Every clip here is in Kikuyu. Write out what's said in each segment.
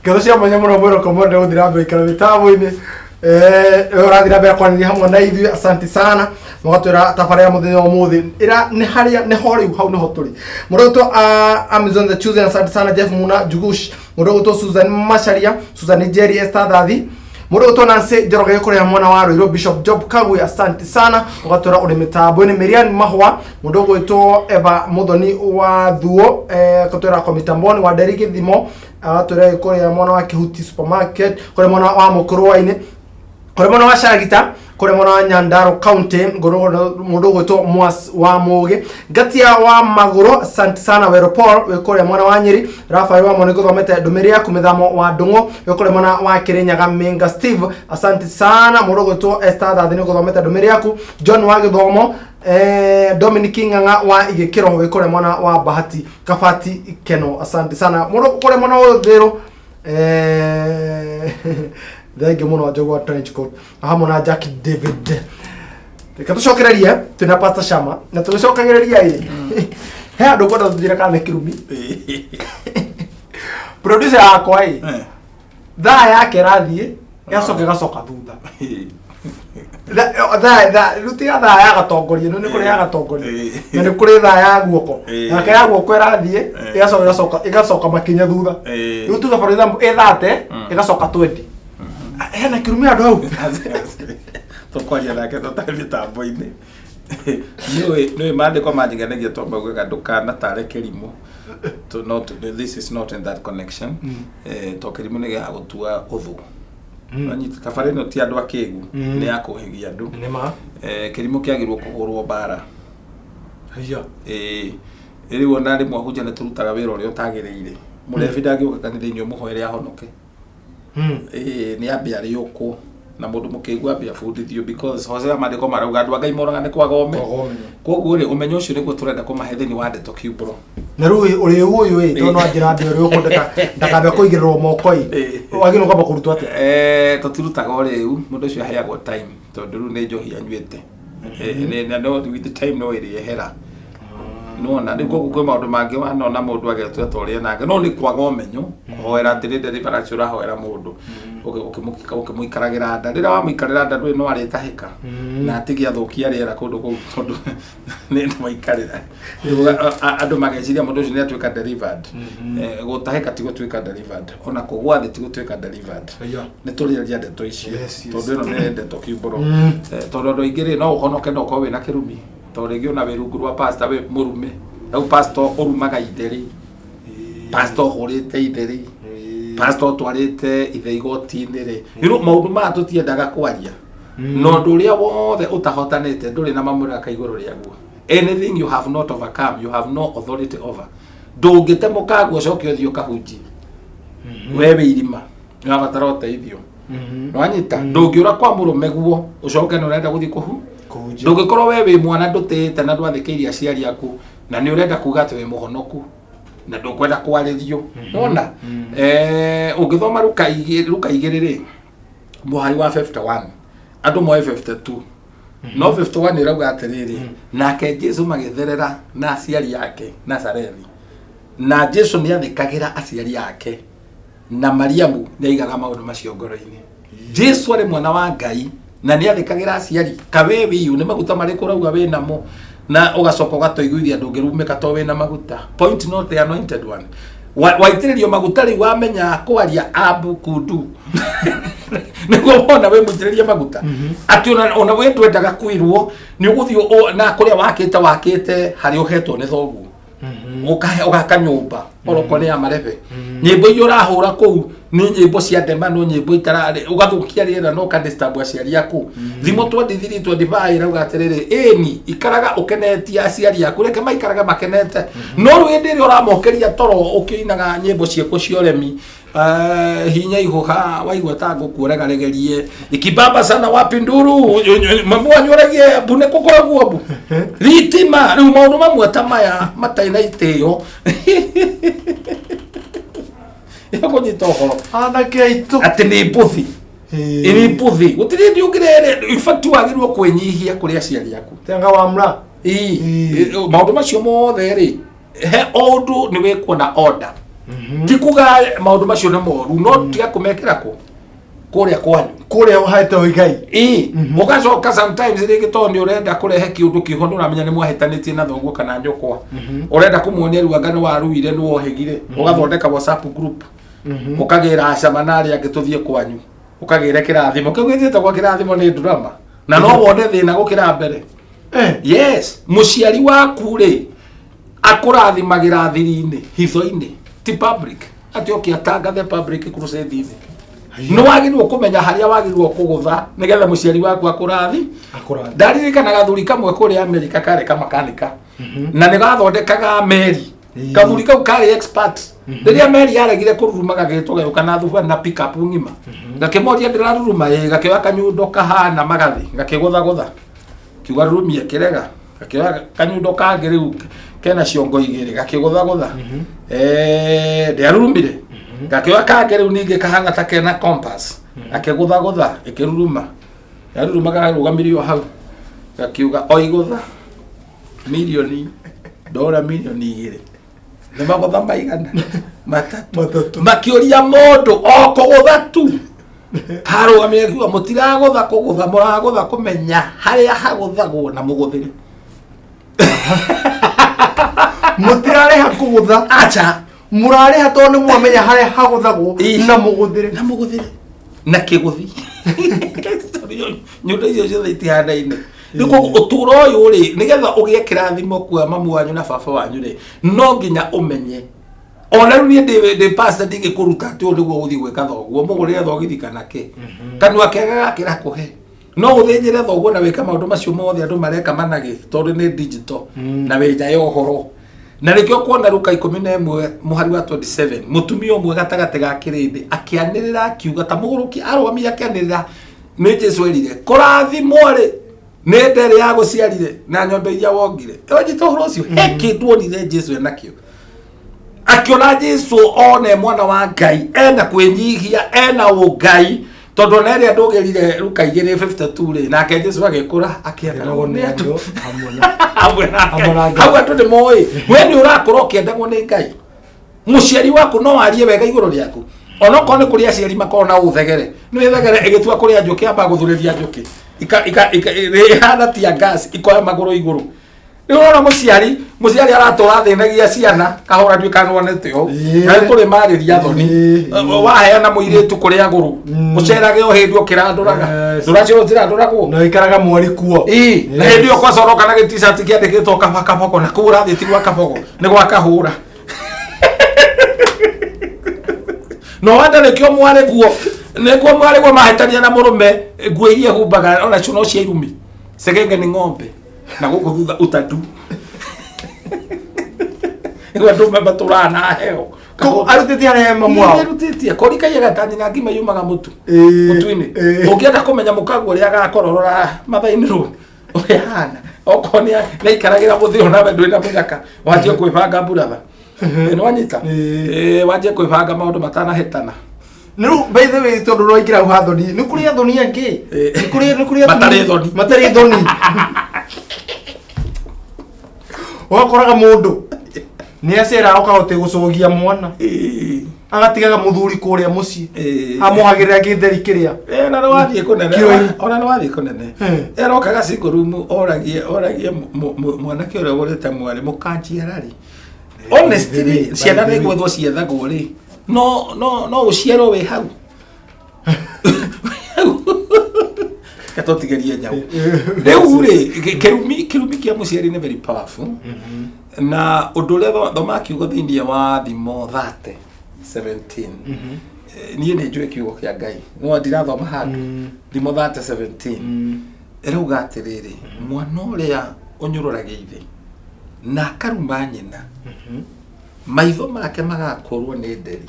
Ngatho cia mwanya mũno mwĩroko mwende gũthiĩ na mbere ikara mĩtambo-inĩ. We ũrathiĩ na mbere kwaranĩria hamwe na ithuĩ, asante sana. Mũgatwĩra tabarĩra ya mũthenya wa ũmũthĩ ĩra nĩ harĩa nĩho rĩu hau nĩho tũrĩ. Mũndũ ũgwĩtwo Amazon the Chosen, asante sana. Jeff Muna Jugush, mũndũ ũgwĩtwo Susan Macharia, Susan Njeri, Esther Thathi, mũndũ ũgwĩtwo Nancy Njoroge kũrĩa mwena wa Ruiru, Bishop Job Kagwe, asante sana. Ũgatwĩra ũrĩ mĩtambo-inĩ. Miriam Mahũa, mũndũ ũgwĩtwo Eva Muthoni wa Thuo, agatwĩra kwa mitamboni wa Nderi Gĩthimo, agatwĩra kũrĩa mwena wa Kĩhuti supermarket, kũrĩa mwena wa Mũkũrũa-inĩ, kũrĩa mwena wa Cagita, kũrĩa mwena wa Nyandarua County, mũndũ ũgwĩtwo Mwas wa Mũgĩ, Ngatia wa Magũrũ, asante sana. Wero Paul wĩ kũrĩa mwena wa Nyĩrĩ, Rafael wa Moni gũthomete ndũmĩrĩri yaku. Mĩthamo wa Ndũng'ũ wĩ kũrĩa mwena wa Kĩrĩnyaga, Minga Steve, asante sana. Mũndũ ũgwĩtwo Esther Thathi nĩ gũthomete ndũmĩrĩri yaku. John wa Gĩthomo, Dominic Ng'ang'a wa Igĩkĩro wĩ kũrĩa mwena wa Bahati Kabati Keno, asante sana. Mũndũ kũrĩa mwena wa Ũthĩrũ, thengiũ mũno. Njogu wa trench coat hamwe na Jack David. Reke tũcokererie twĩna Pastor Shama na tũgĩcokagĩrĩria ĩ he andũ kwenda tũthiĩre kana nĩ kĩrumi producer yakwa ĩ thaa yake ĩrathiĩ ĩgacoka ĩgacoka thutha. Rĩu tiga thaa ya gatongoria no nĩ kũrĩ ya gatongoria na nĩ kũrĩ thaa ya guoko. Nake ya guoko ĩrathiĩ ĩgacoka ĩgacoka ĩgacoka makinya thutha. Rĩu tuge, for example, ĩthate ĩgacoka 20. Hena kĩrumi handũ hau. Tũkwaria nake tũtarĩ mĩtambo-inĩ. Nĩũĩ maandĩko manjiganagia twambaugaga ndũkanatare kĩrimũ. To not, this is not in that connection. To kĩrimũ nĩ gĩa gũtua ũthũ. Wanyita tabarĩ ĩno ti andũ akĩgu, nĩ ya kũhĩgia andũ. Nĩ ma. Kĩrimũ kĩagĩrĩirwo kũhũrwo mbara. Haiya. Ĩĩ, rĩu ona rĩmwe ahunjia nĩ tũrutaga wĩra ũrĩa ũtagĩrĩire. Mũrebi ndangĩũka kanitha-inĩ ũmũhoere ahonoke. Ĩĩ, nĩ ambe arĩũkwo na mũndũ mũkĩgu ambe abundithio, because Hosea maandĩko marauga andũ a Ngai moraga nĩ kwaga ũmenyo. Kwaga ũmenyo. Koguo rĩ, ũmenyo ũcio nĩguo tũrenda kũmahe thĩinĩ wa ndeto kiumbũro. Na rĩu ũrĩu ũyũ ĩ tondũ no njĩra ndĩ ũrĩa ũkũndeka ndakambe kũigĩrĩrwo moko ĩ wagĩrĩirwo kwamba kũrutwo atĩa? Tũtirutaga ũrĩu, mũndũ ũcio aheagwo time tondũ rĩu nĩ njohi anyuĩte. Na no with the time no ĩrĩehera. Nona rĩu koguo kwĩ maũndũ mangĩ wanona mũndũ agetua ta ũrĩa nake no nĩ kwaga ũmenyo kũhoera atĩrĩ deliverance ũrahoera mũndũ ũkĩmũikaragĩra nda. Rĩrĩa wamũikarĩra nda ndũĩ no arĩtahĩka na atige athũkia rĩera kũndũ kũu tondũ nĩ mwaikarĩra. Rĩu andũ mageciria mũndũ ũcio nĩ atuĩka delivered. Gũtahĩka ti gũtuĩka delivered, ona kũgwa thĩ ti gũtuĩka delivered. Nĩ tũrĩaria ndeto icio tondũ ĩno nĩ ndeto kiumbũro. Tondũ andũ aingĩ rĩ, no ũhonoke no ũkorwo wĩna kĩrumi, tondũ rĩngĩ ona wĩ rungu rwa pastor wĩ mũrume. Rĩu pastor ũrumaga ithe rĩ, pastor ũhũrĩte ithe rĩ, pastor ũtwarĩte ithe igoti-inĩ rĩ, maũndũ maya tũtiendaga kwaria. Na ũndũ ũrĩa wothe ũtahotanĩte ndũrĩ na mamũraka igũrũ rĩaguo. Anything you have not overcome, you have no authority over. Ndũngĩtemũka guo ũcoke ũthiĩ ũkahunjie we wĩ irima, ũrabatara ũteithio. Nwanyita ndũngĩũra kwa mũrũme guo ũcoke nĩ ũrenda gũthiĩ kũhu Kũhunjia. Ndũngĩkorwo we wĩ mwana ndũtĩĩte na ndwathĩkĩirie aciari aku na nĩ ũrenda kuga atĩ wĩ mũhonoku na ndũkwenda kwarĩrio. Nona ũngĩthoma Luka 2 rĩ, mũhari wa 51, andũ moe 52, no 51 ĩrauga atĩrĩrĩ, nake Jesu magĩtherera na aciari ake Nazarethi, na Jesu nĩ athĩkagĩra aciari ake, na Mariamu nĩ aigaga maũndũ macio ngoro-inĩ. Jesu arĩ mwana wa Ngai na nĩ athĩkagĩra aciari. Kawe wĩyũ nĩ maguta marĩkũ ũrauga wĩ namo na ũgacoka ũgatũiguithia ndũngĩrumĩka to wĩna maguta? Point not the anointed one. Waitĩrĩrio maguta rĩu wamenya kwaria abu kundu nĩguo wona wĩ mũitĩrĩrie maguta atĩ ona wĩ ndwendaga kwĩrwo nĩ ũgũthiĩ na kũrĩa wakĩte harĩa ũhetwo nĩ thoguo, ũgaka nyũmba orokorwo nĩ ya marebe. Nyĩmbo iria ũrahũra kũu nĩ nyĩmbo cia ndemano, nyĩmbo itararĩ, ũgathũkia rĩera na ũkadisturb aciari aku. Thimo 23 25 ĩrauga atĩrĩrĩ, ĩni ikaraga ũkenetie aciari aku, reke maikarage makenete. No rĩu hĩndĩ ĩrĩa ũramokeria toro ũkĩinaga nyĩmbo ciaku cia ũremi, hinya ihuha waigua ta ngũkũ ũregaregerie ikibamba sana wapi nduru mamu wanyu ũragie mbu nĩ kũkoragwo mbu ritima. Rĩu maũndũ mamwe ta maya matarĩ na itĩo kũnyita ũhoro Anake aitũ. Atĩ nĩ mbũthi, nĩ mbũthi, gũtirĩ hĩndĩ ũngĩrere. In fact, wagĩrĩirwo kwĩnyihia kũrĩ aciari aku. Tenga wa mra. Ĩĩ, maũndũ macio mothe rĩ, he o ũndũ nĩ wĩkuona order. Ti kuga maũndũ macio nĩ moru, no tiga kũmekĩra kũ kũrĩa kwanyu. Kũrĩa ũhaete ũigai. Ĩĩ, ũgacoka sometimes rĩngĩ tondũ nĩ ũrenda kũrehe kĩũndũ kĩho, nĩ ũramenya nĩ mwahĩtanĩtie na thoguo kana nyũkwa, ũrenda kũmuonia rĩu anga nĩ waruire, nĩ wohĩgire, ũgathondeka WhatsApp group, ũkagĩra acama na arĩa angĩ, tũthiĩ kwanyu, ũkagĩre kĩrathimo kĩu gĩthiĩte gwa kĩrathimo nĩ drama na no wone thĩna gũkĩra mbere. Yes, mũciari waku rĩ, akũrathimagĩra thiri-inĩ, hitho-inĩ, ti public atĩ oke atangathe public crusade-inĩ. Nĩ wagĩrĩirwo kũmenya harĩa wagĩrĩirwo kũgũtha nĩgetha mũciari waku akũrathi. Akũrathi. Ndaririkana gathuri kamwe kũrĩa Amerika karĩ kamakanika na nĩ gathondekaga meri. Kathuri kau karĩ expert. Rĩrĩa meri yaregire kũruruma, gagĩtwo gagĩũka na thuba na pick up ng'ima, gakĩmoria, "Ndĩraruruma?" Ĩ, gakĩoya kanyundo kahana magathĩ, gakĩgũthagũtha, kiuga, "Rurumia." Kĩrega. Gakĩoya kanyundo kangĩ rĩu kena ciongo igĩrĩ, gakĩgũthagũtha. Eh, ndĩarurumire. Gakĩoya kangĩ rĩu ningĩ kahana ta kena compass, gakĩgũthagũtha, ĩkĩruruma. Yaruruma, karũgamirie o hau, gakiuga, "O igũtha milioni ndora 2 milioni nĩ magũtha maigana?" "Matatũ." Matatũ. Makĩũria mũndũ o kũgũtha tu karũgamire, kiuga, "Mũtiragũtha kũgũtha, mũragũtha kũmenya harĩa hagũthagwo na mũgũthĩre." Mũtirarĩha kũgũtha. Acha. Mũrarĩha tondũ nĩ mwamenya harĩa hagũthagwo na mũgũthĩre. Na mũgũthĩre na kĩgũthi. Nyũndo icio ciothe itihanaine. Rĩu koguo ũtũũro ũyũ rĩ, nĩgetha ũgĩe kĩrathimo kwa mamu wanyu na baba wanyu rĩ, no nginya ũmenye. Ona rĩu niĩ ndĩ pastor, ndingĩkũruta atĩ ũũ nĩguo ũgũthiĩ gwĩka thoguo, mũgũrĩre thogithi kana kĩ. Kanua kega gakĩra kũhe no ũthĩnjĩre thoguo na wĩke maũndũ macio mothe andũ mareka managĩ, tondũ nĩ digital na wĩ nja ya ũhoro. Na nĩkĩo kuona Luka 11 mũhari wa 27, mũtumia ũmwe gatagatĩ ga kĩrĩndĩ akĩanĩrĩra akiuga ta mũgũrũki, arũgamire akĩanĩrĩra, nĩ Jesu erire, "Kũrathimwo rĩ nĩ nda ĩrĩa yagũciarire na nyondo iria wongire." Wanyita ũhoro ũcio? He kĩndũ onire Jesu enakĩo. Akĩona Jesu one mwana wa Ngai ena kwĩnyihia, ena ũngai, tondũ ona ĩrĩa ndũgĩrire Luka 2:52 rĩ, nake Jesu agĩkũra akĩendagwo nĩ andũ hamwe na hamwe na Hamwe na Ngai. Ngai. Hau andũ nĩ moĩ we nĩ ũrakũra ũkĩendagwo nĩ Ngai. Mũciari waku no arie wega igũrũ rĩaku, onokorwo nĩ kũrĩ aciari makoragwo na ũthegere. Nĩ thegere ĩgĩtua kũrĩa njũkĩ, amba gũthurĩria njũkĩ ĩhana tia gas, ikoya magũrũ igũrũ. Rĩu ũrona mũciari aratũra thĩnagia ciana kahũra, nduĩka nĩwonete ũũ. Na tũrĩ marĩria thoni. Waheana mũirĩtu kũrĩ agũrũ, ũcerage o hĩndĩ ũkĩrandũraga. Ndũracio ũtirandũragwo. Na ikaraga mweri kuo. Ĩĩ, na hĩndĩ ĩyo kwanza ũroka na gĩ-t-shirt kĩandĩkĩtwo kaba kabogo, na kũu ũrathiĩ ti gwa kabogo, nĩ gwa kahũra. No wanda nĩkĩo mwarĩguo, nĩkuo mwarĩguo mahĩtania na mũrũme, nguo iria humbaga onacio no cia irumi, cegenge nĩ ng'ombe na gũkũ thutha utatu, nĩguo andũ matũraga na heo. Koguo arutĩtie harĩa mamu wao. Arutĩtie kori kaiyaga ta nyina ngima yumaga mũtu mũtu-inĩ. Ũngĩenda kũmenya mũkaguo ũrĩa agakorwo, rora matha-inĩ rũ ũrĩa hana. Okorwo nĩ nĩaikaragĩra mũthĩ nawe ndwĩ na mũnyaka, wanjie kwĩbanga buratha. Nĩ wanyita? Wanjie kwĩbanga maũndũ matanahĩtana. Nĩ rĩu by the way, tondũ ũraingĩra hau ha thoni, nĩ kũrĩ athoni angĩ. Nĩ kũrĩ athoni- Matarĩ thoni. Matarĩ thoni. Ũgakoraga mũndũ nĩ acera ũkahota gũcũgia mwana, agatigaga mũthuri kũrĩa mũciĩ, amũhagĩrĩra gĩtheri kĩrĩa. Na nĩ wathiĩ kũnene. Kĩoi. Ona nĩ wathiĩ kũnene. Erokaga single room, oragie mwanake ũrĩa ũgũrĩte mwarĩ, "Mũkanjiara rĩ?" Honestly, ciana By the nĩ way. gwethwo ciethagwo rĩ, no ũciarwo wĩ hau. Reke tũtigerie nyau rĩu rĩ, kĩrumi kĩa mũciari nĩ very powerful. Na ũndũ ũrĩa thoma kiugo thĩinĩ wa Thimo 30:17. Niĩ nĩ njũĩ kiugo kĩa Ngai, no ndirathoma handũ. Thimo 30:17 ĩrauga atĩrĩrĩ, mwana ũrĩa ũnyũrũragia ithe na akaruma nyina, maitho make magakorwo nĩ nderi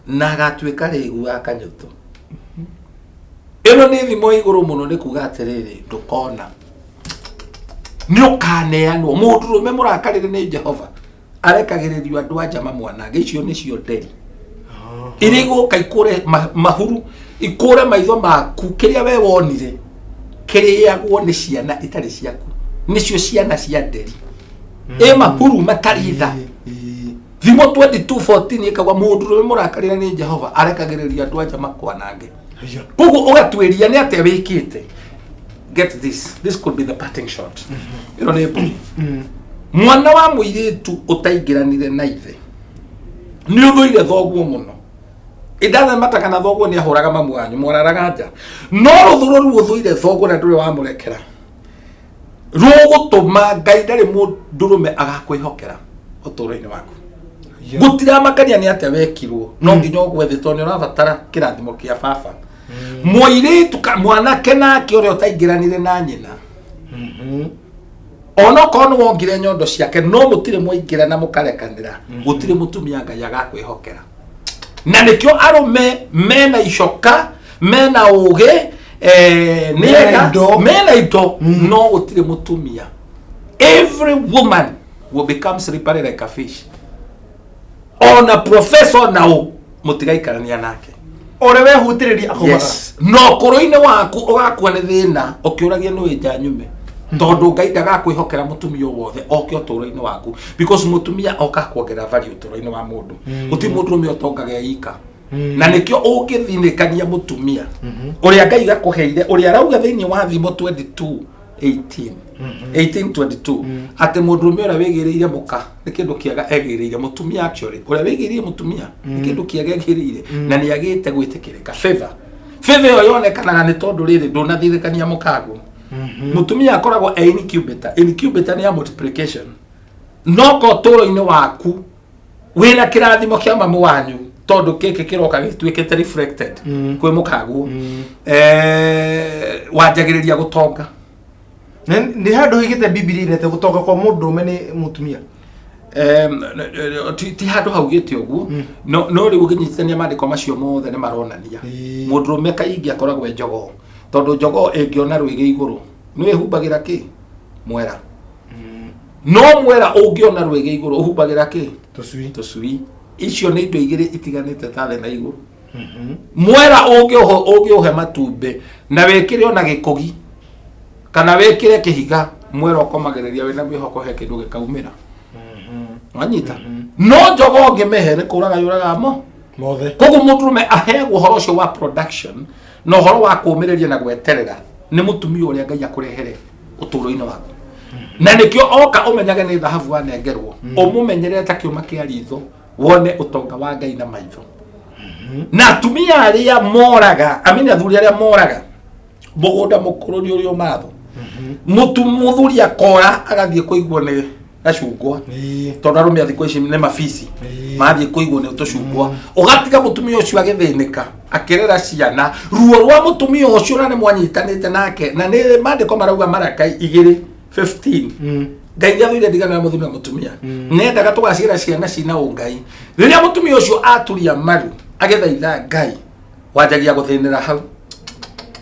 na agatuĩka rĩgu wa kanyũtũ. Ĩno nĩ thimo igũrũ mũno, nĩ kuga atĩrĩrĩ, ndũkona nĩ ũkaneanwo mũndũrũme mũrakarĩre nĩ Jehova, arekagĩrĩrio andũ a nja mamwanange. Icio nĩcio nderi iria igũka ikũre mahuru, ikũre maitho maku. Kĩrĩa we wonire kĩrĩagwo nĩ ciana itarĩ ciaku, nĩcio ciana cia nderi ĩ mahuru matarĩ tha. Thimo 22:14 ĩkauga mũndũ ũrĩa mũrakarĩre nĩ Jehova arekagĩrĩria andũ anja makwanange. Aya. Koguo ũgatuĩria nĩ atĩa wĩkĩte. Get this, this could be the parting shot. Ĩno nĩ mbũri. Mwana wa mũirĩtu ũtaingĩranire na ithe nĩ ũthũire thoguo mũno. It doesn't matter kana thoguo nĩ ahũraga mamu wanyu, mwararaga nja. No rũthũro rũu ũthũire thoguo na ndũrĩ wamũrekera, rũgũtũma Ngai ndarĩ mũndũrũme agakwĩhokera ũtũũro-inĩ waku. Gũtiramakania nĩ atĩa wekirwo, no nginya ũgwe thĩ tondũ nĩ ũrabatara kĩrathimo kĩa baba. Mũirĩtu mwanake nake ũrĩa ũtaingĩranire na nyina, onokorwo nĩ wongire nyondo ciake, no mũtirĩ mwaingĩra na mũkarekanĩra, gũtirĩ mũtumia Ngai agakwĩhokera. Na nĩkĩo arũme mena icoka, mena ũgĩ, nĩ Mena ega, indo. mena indo, no gũtirĩ mũtumia. Every woman will become slippery like a fish. Ona professor nao mũtigaikarania nake. Ũrĩa wehutĩrĩria akaumaga. Yes. No ũkũrũ-inĩ waku ũgakua nĩ thĩna ũkĩũragia nĩ nja nyume, tondũ Ngai ndagakwĩhokera mũtumia o wothe oke ũtũũro-inĩ waku, because mũtumia oka kuongerera value ũtũũro-inĩ wa mũndũ. Gũtirĩ mũndũrũme ũtongaga e ika. Na nĩkĩo ũngĩthinĩkania mũtumia ũrĩa Ngai akũheire, ũrĩa arauga thĩinĩ wa Thimo 22 18 1822 atĩ mũndũrũme ũrĩa wĩgĩrĩire mũka nĩ kĩndũ kĩega egĩrĩire mũtumia. Actually, ũrĩa wĩgĩrĩire mũtumia nĩ kĩndũ kĩega egĩrĩire na nĩ agĩte gwĩtĩkĩrĩka. Favor ĩyo yonekanaga nĩ tondũ rĩrĩ ndũnathirĩkania mũkaguo. Mũtumia akoragwo e incubator. Incubator nĩ ya multiplication. No ko ũtũũro-inĩ waku wĩna kĩrathimo kĩa mamu wanyu, tondũ kĩkĩ kĩroka gĩtuĩkĩte reflected kwĩ mũkaguo, wanjagĩrĩria gũtonga. Nĩ handũ higĩte Bibilia-inĩ atĩ gũtonga kwa mũndũrũme nĩ mũtumia? Ti handũ haugĩte ũguo, no rĩu ũngĩnyitithania maandĩko macio mothe nĩ maronania mũndũrũme kaingĩ akoragwo e njogoo, tondũ njogoo ĩngĩona rwĩgĩ igũrũ nĩ ĩhumbagĩra kĩ mwera, no mwera ũngĩona rwĩgĩ igũrũ ũhumbagĩra kĩ? Tũcui. Tũcui. Icio nĩ indo igĩrĩ itiganĩte ta thĩ na igũrũ. Mwera ũngĩũhe matumbĩ na wĩkĩre ona gĩkũgi kana wĩkĩre kĩhiga, mwera ũkomagĩrĩria wĩna mwĩhoko he kĩndũ gĩkaumĩra. Wanyita? No njogo ũngĩmĩhe nĩ kũraga yũragaga mo mothe. Koguo mũndũrũme aheagwo ũhoro ũcio wa production na ũhoro wa kũũmĩrĩria na gweterera nĩ mũtumia ũrĩa Ngai akũrehere ũtũũro-inĩ waku. Na nĩkĩo oka ũmenyage nĩ thahabu wanengerwo, ũmũmenyerere ta kĩũma kĩa ritho, wone ũtonga wa Ngai na maitho. Na atumia arĩa moraga, amini athuri arĩa moraga mũgũnda mũkũrũ nĩ ũrĩa ũmatho mũtu, mũthuri akora agathiĩ kũigwo nĩ gacungwa, tondũ arũme a thikũ ici nĩ mabici, mathiĩ kũigwo nĩ tũcungwa, ũgatiga mũtumia ũcio agĩthĩnĩka akĩrera ciana. Ruo rwa mũtumia ũcio, na nĩ mwanyitanĩte nake, na nĩ maandĩko marauga Marakai 2:15, Ngai nĩ athũire ndigano ya mũthuri na mũtumia, nendaga tũgaciara ciana cina ũngai. Rĩrĩa mũtumia ũcio aturia maru agĩthaitha Ngai, wanjagia gũthĩnĩra hau,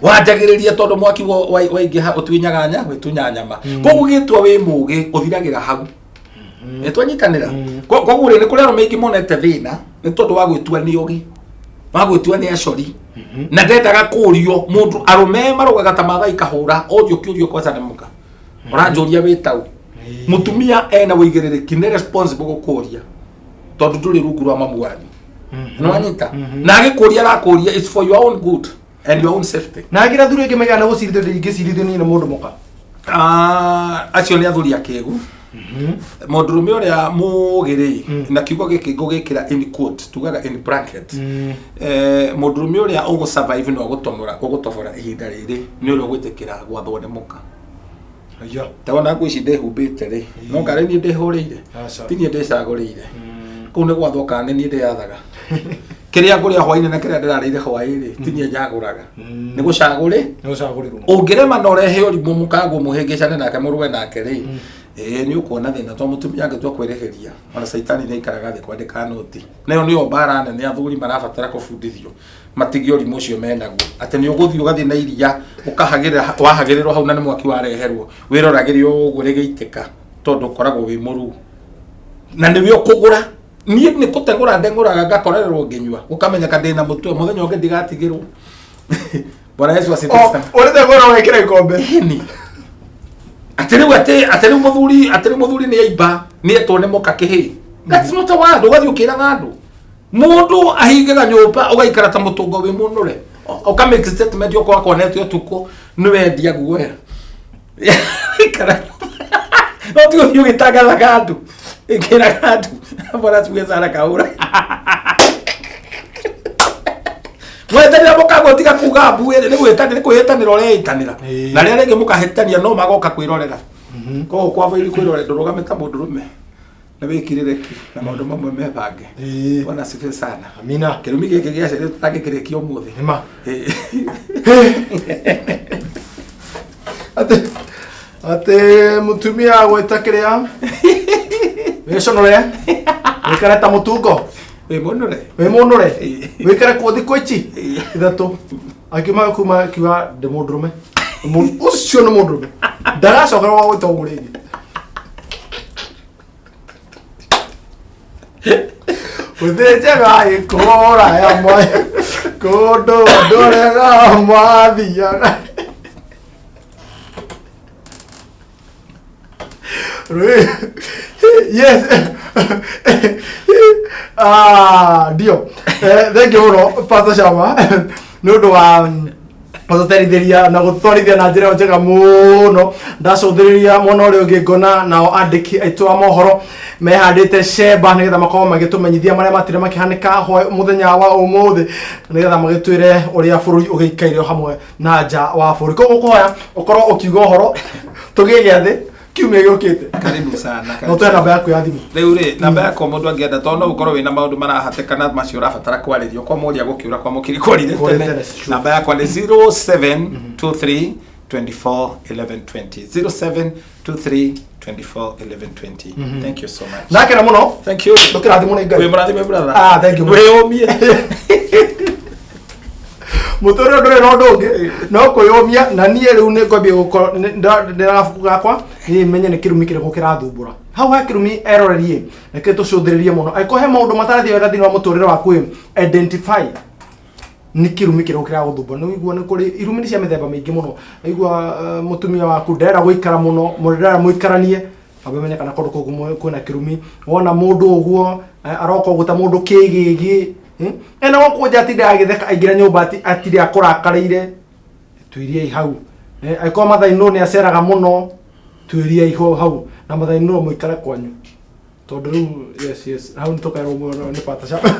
wanjagĩrĩria, tondũ mwaki waingĩha ũtuinyaga nya wĩtunya nyama. Koguo gĩtua wĩ mũgĩ ũthiragĩra hau. Nĩ twanyitanĩra? Koguo rĩ, nĩ kũrĩ arũme aingĩ monete thĩna nĩ tondũ wa gwĩtua nĩ ũgĩ, wa gwĩtua nĩ acori, na ndendaga kũrio mũndũ. Arũme marũgaga ta mathai kahũra, ũrio kĩũrio kwanza nĩ mũka ũranjũria wĩtau. Mũtumia ena ũigĩrĩrĩki, nĩ responsible gũkũria, tondũ ndũrĩ rungu rwa mamu wanyu. Nĩwanyita? Na agĩkũria arakũria it's for your own good and your own safety. Na angĩ athuri aingĩ maigana gũcirithio, ndingĩcirithio niĩ nĩ mũndũ mũka. Ah, acio nĩ athuri akĩgu. Mũndũrũme ũrĩa mũũgĩ rĩ, na kiugo gĩkĩ ngũgĩkĩra in quote, tugaga in bracket, mũndũrũme ũrĩa ũgũ survive na ũgũtomora ũgũtobora ihinda rĩrĩ nĩ ũrĩa ũgwĩtĩkĩra gwathwo nĩ mũka. Aya. Tawona nguo ici ndĩhumbĩte rĩ, no ngarĩ niĩ ndĩhũrĩire? Aca. Ti niĩ ndĩcagũrĩire. Kũu nĩ gwathwo kana nĩ niĩ ndĩyathaga kĩrĩa ngũrĩa hwainĩ na kĩrĩa ndĩrarĩire hwaĩ rĩ, ti niĩ njagũraga, nĩ gũcagũrĩ. Nĩ gũcagũrĩrwo. Ũngĩrema na ũrehe ũrimũ, mũkagwo mũhĩngĩcane nake, mũrũe nake rĩ, ĩĩ, nĩ ũkuona thĩna to mũtumia angĩtua kwĩrĩhĩria, ona caitani nĩ aikaraga thĩ kwandĩka noti. Nayo nĩyo mbara nene athuri marabatara kũbundithio, matige ũrimũ ũcio menaguo atĩ nĩ ũgũthiĩ ũgathiĩ na iria ũkahagĩrĩra, wahagĩrĩrwo hau na nĩ mwaki wareherwo, wĩroragĩre ũguo rĩgĩitĩka, tondũ ũkoragwo wĩ mũruu na nĩwe ũkũgũra. Niĩ nĩ kũteng'ũra ndeng'ũraga ngakorererwo ngĩnyua, gũkamenyeka ndĩna mũtwe, mũthenya ũngĩ ndigatigĩrwo. Bwana Yesu asifiwe sana. Ũrĩte ngoro wekĩra ikombe. Ĩni. Atĩ rĩu atĩ rĩu mũthuri nĩ aimba, nĩ etwo nĩ mũka kĩhĩ. That's not a word. Ũgathiĩ ũkĩraga andũ. Mũndũ ahingaga nyũmba ũgaikara ta mũtũngo wĩ mũnũre. Ũka make statement okorwo akonete ũtukũ nĩ wendia guoya. Ikara. No ti gũthiĩ ũgĩtangathaga andũ. Ĩkĩraga andũ. Bwana asifiwe sana kahũra. Mweterera mũkagwo tiga kuga mbu ĩrĩ nĩ gwĩtanĩra nĩ kwĩhĩtanĩra ũreĩtanĩra. Ĩĩ. Na rĩrĩa rĩngĩ mũkahĩtania no magoka kwĩrorera. Koguo kwa bairi kwĩrorera ndũrũgame ta mũndũrũme na wĩkirĩre ki na maũndũ mamwe mebange. Ĩĩ. Bwana asifiwe sana. Amina. Kĩrumi gĩkĩ gĩa ciana tũtangĩkĩrĩkia ũmũthĩ. Nĩma. Ĩĩ. Atĩ atĩ mũtumia gwĩta kĩrĩa wĩconore wĩkare ta mũtungo Wĩ mũnũre. wĩ mũnũre Ĩĩ. wĩkare kuo thikũ ici Ĩĩ. ithatũ akiuma kuma akiuga ndĩ mũndũrũme ũcio nĩ mũndũrũme ndagacokerwo wa gwĩta ũguo rĩngĩ. Gũthĩnjaga ĩkũra ya moyo kũndũ andũ arega mathiaga. Yes. Ah, ndio. Thank you mũno Pastor Shama nĩ ũndũ wa gũtũterithĩria na gũtwarithia na njĩra ĩyo njega mũno. Ndacũthĩrĩria mwena ũrĩa ũngĩ ngona nao andĩki aitũ a mohoro mehandĩte cemba nĩgetha makorwo magĩtũmenyithia marĩa matire makĩhanĩka mũthenya wa ũmũthĩ, nĩgetha magĩtwĩre ũrĩa bũrũri ũgĩikaire o hamwe na nja wa bũrũri. Koguo ngũkũhoya ũkorwo ũkiuga ũhoro tũgĩe gĩathĩ kiumia gĩũkĩte. Karibu sana. No tũhe namba yaku ya thimũ. Rĩu rĩ, namba yakwa mũndũ angĩenda, tondũ no ũkorwo wĩna maũndũ marahatĩkana macio ũrabatara kwarĩrio kwa mũria gũkĩũra kwa mũkiri kwarire Kwarire tene. tene, sure. Namba yakwa nĩ 0723 24 11 20, 0723 24 11 20. Thank you so much. Ndakena mũno. Thank you. Ndũkĩrathimwo nĩ Ngai. Wĩ mũrathime, brother. Ah, thank you. Wĩyũmie. Mũtũrĩre ndũrĩ na ũndũ ũngĩ no kwĩyũmia, na niĩ rĩu nĩ ngwambia gũkorwo ndĩna gabuku gakwa niĩ menye nĩ kĩrumi kĩrĩkũ kĩrathumbũra hau ha kĩrumi erorerie. Reke tũcũthĩrĩrie mũno, angĩkorwo he maũndũ matarathiĩ wega thĩinĩ wa mũtũrĩre waku ĩ, identify nĩ kĩrumi kĩrĩkũ kĩragũthumbũra. Nĩ ũigua nĩ kũrĩ irumi, nĩ cia mĩthemba mĩingĩ mũno. Aigua mũtumia waku nderenda gũikara mũno, nderenda mũikaranie, ambe menye kana kũndũ kũu kwĩna kĩrumi. Wona mũndũ ũguo aroka ũguo ta mũndũ kĩgĩgĩ, ena gũkũ nja atinda agĩtheka, aingĩra nyũmba atinde akũrakarĩire, tuiriei hau. Angĩkorwo mathainũ nĩ aceraga mũno, tuiriei ho hau na mathainũ mũikare kwanyu, tondũ rĩu yes, hau nĩ tũkaerwo mũno nĩ Pastor Shama,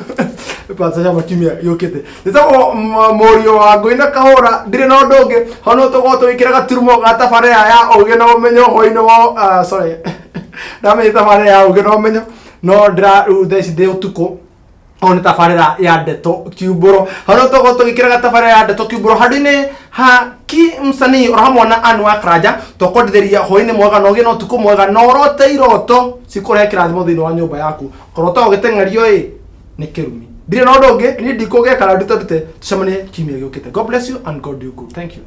nĩ Pastor Shama kiumia gĩũkĩte. Njĩtagwo mũriũ wa ngũi na kahũra, ndirĩ na ũndũ ũngĩ. Hau no tũkorwo tũgĩkĩra gaturumo ga tabarĩra ya ũgĩ na ũmenyo hwainĩ wa, sorry, ndamenya tabarĩra ya ũgĩ na ũmenyo, no ndĩra rĩu thaa ici ndĩ ũtukũ. O nĩ tabarĩra ya Ndeto Kiumbũro. Hau no tũkorwo tũgĩkĩra tabarĩra ya Ndeto Kiumbũro handũ-inĩ ha ki msanii oro hamwe na Anne wa Karanja. Tũkwendithĩria hwainĩ mwega na ũgĩe na ũtukũ mwega, na ũrote iroto cikũrehe kĩrathimo thĩinĩ wa nyũmba yaku. Kũrota ũgĩteng'erio ĩ nĩ kĩrumi. Ndirĩ na ũndũ ũngĩ, niĩ ndikũgĩa kana ndute ndute. Tũcemanie kiumia gĩũkĩte. God bless you and God do you good. Thank you.